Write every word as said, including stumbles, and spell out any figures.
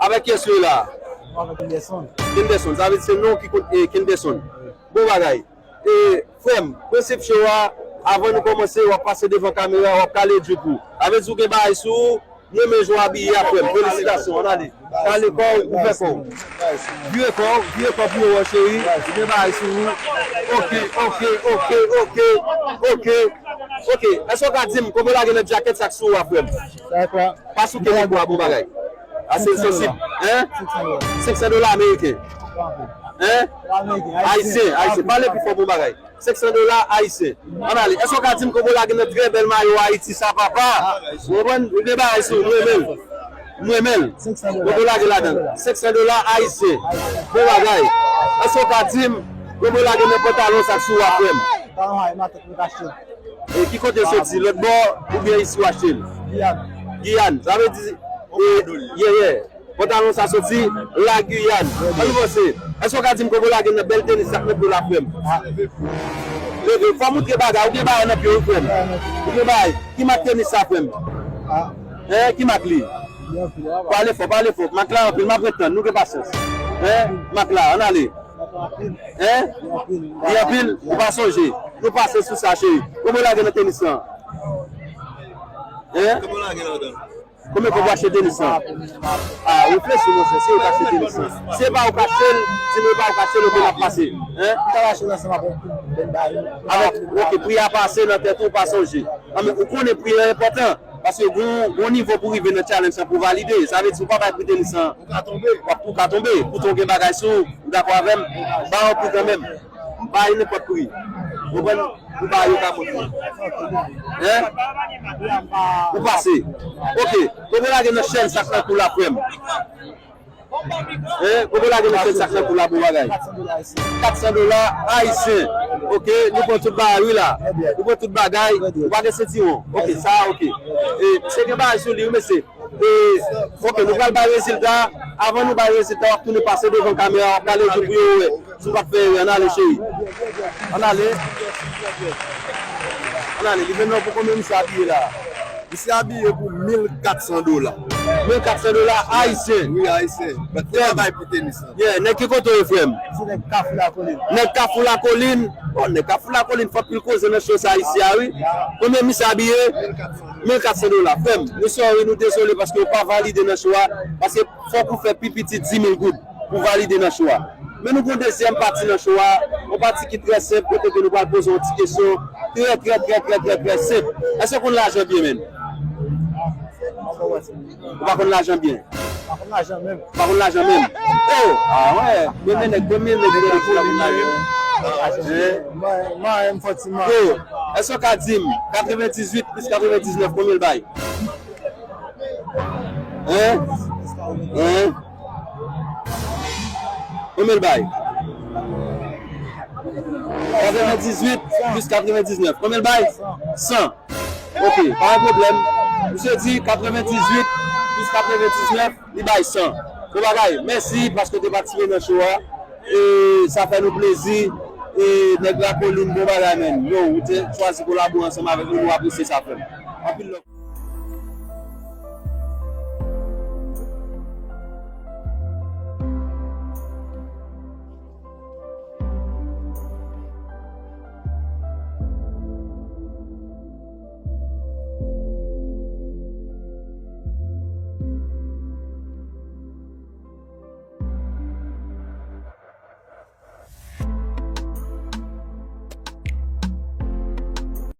Avèk kiyès ou ye la? Avèk Kenderson. Kenderson, sa vle di se non ki kont e Kenderson. Bon bagay. E, frè m, prensip show a, avan nou kòmanse, w ap pase devan kamera, w ap kale drip ou. Sa vle di ou gen bagay sou ou, m renmen jan w abiye a, frè m. Felisitasyon, ann ale. Kale kò w, ouvè kò w. Vire kò w, vire kò w pou yo wè w, cheri. Ou gen bagay sou ou. Ok, ok, ok, ok, ok. Ok, èske w ka di m kòman w lage nan djakèt sa k sou ou a, frè m? Sa kwa? Pa souke mikwo a, bon bagay. Ase l sansib. Hein? Senk san dola ameriken. Hein? Ayisyen, ayisyen. Pale pi fò, bon bagay. Senk san dola ayisyen. Ann ale. Èske w ka di m kòman w lage nan trè bèl mayo Ayiti sa, papa? Ou konprann? Ou gen bagay sou ou, m renmen l. M renmen l. Kòman w lage ladan? Senk san dola ayisyen. Bon bagay. Èske w ka di m kòman w lage nan pantalon sa k sou ou a, frè m? E ki kote l soti? Lòt bò oubyen isi w achte l? Giyàn. Giyàn. Sa vle di, e, yeah, yeah. Pantalon sa soti La Guyane. An nou vanse. Èske w ka di m kòman w lage nan bèl tenis sa k nan pye w la, frè m? Leve, fò w moutre bagay, ou gen bagay nan pye w, frè m. Ou gen bagay. Ki mak tenis sa, frè m? Hein, ki mak li? Pale fò, pale fò. Mak la anpil, m ap ret tann. Nou gen pasyans. Hein? Mak la, ann ale. Hein? Li anpil, ou pa sonje. Nou pase sou sa, cheri. Kòman w lage nan tenis lan? Hein? Kòman w lage ladan? Konbyen kòb w achte tenis lan? Ah, reflechi, monchè, se ou k achte tenis lan. Se pa ou k achte l, di nou e pa ou k achte l, oke, n ap pase. Hein? Avèk, oke, pri a pase nan tèt ou, ou pa sonje. Ah, men ou konnen pri an enpòtan, paske gon, gon nivo pou rive nan challenge lan pou valide. Sa vle di, ou pa bay pri tenis lan. Ou ka tonbe. W ap, ou ka tonbe. Poutan w gen bagay sou ou, ou dakò avè m? Ba yon pri kanmenm. Bay nenpòt pri. Ou konprann? Ou bay, yo ka monte. Hein? Ou pase. Oke. Kòman w lage nan chèn sa k nan kou la, frè m? Hein? Kòman w lage nan chèn sa k nan kou la, bon bagay? Kat san dola ayisyen. Oke, nou pran tout bagay, wi, la. Nou pran tout bagay. Ou pa gen sentiwon. Oke, sa, oke. E, se gen bagay sou li, wi, mesye. E, oke, nou pral bay rezilta. Avan nou bay rezilta, w ap tounen pase devan kamera, w ap gade jou pou yo wè si w pa t fè erè. Ann ale, cheri. Ann ale. Ann ale, li vin nan pou konbyen misye abiye la? Misye abiye pou mil kat san dola. Mil kat san dola ayisyen. Wi, ayisyen. But, frè m, bay pou tenis lan. Yeah, nèg ki kote w ye, frè m? Se nèg Kafou Lakolin. Nèg Kafou Lakolin. Oh, nèg Kafou Lakolin, fè anpil koze nan show sa isi a, wi. Konbyen misye abiye? Mil kat san dola. Frè m, nou sorry, nou dezole paske ou pa valide nan show a. Paske fòk ou fè pi piti dis mil goud pou valide nan show a. Men nou gen yon dezyèm pati nan show a, yon pati ki trè senp, kote ke nou pral poze yon ti kesyon trè, trè, trè, trè, trè, trè senp. Èske w konn lajan byen, menn? Ou pa konn lajan byen? Pa konn lajan menm. Pa konn lajan menm? Oh! Ah, wè. Konbyen nèg, konbyen nèg ki konn lajan? Hein? Mwen, mwen, m fò ti mwen. Yo, èske w ka di m katrevendizuit plis katrevendiznèf, konbyen l bay? Hein? Hein? Konbyen l bay? Katrevendizuit plis katrevendiznèf. Konbyen l bay? San. Oke, pa gen pwoblèm. Misye di katrevendizuit plis katrevendiznèf, li bay san. Bon bagay, mèsi paske w te patisipe nan show a. E sa fè nou plezi. E nèg Lakolin, bon bagay, menn. Yo, ou te chwazi kolabore ansanm avèk nou, nou apresye sa, frè m. Anpil love.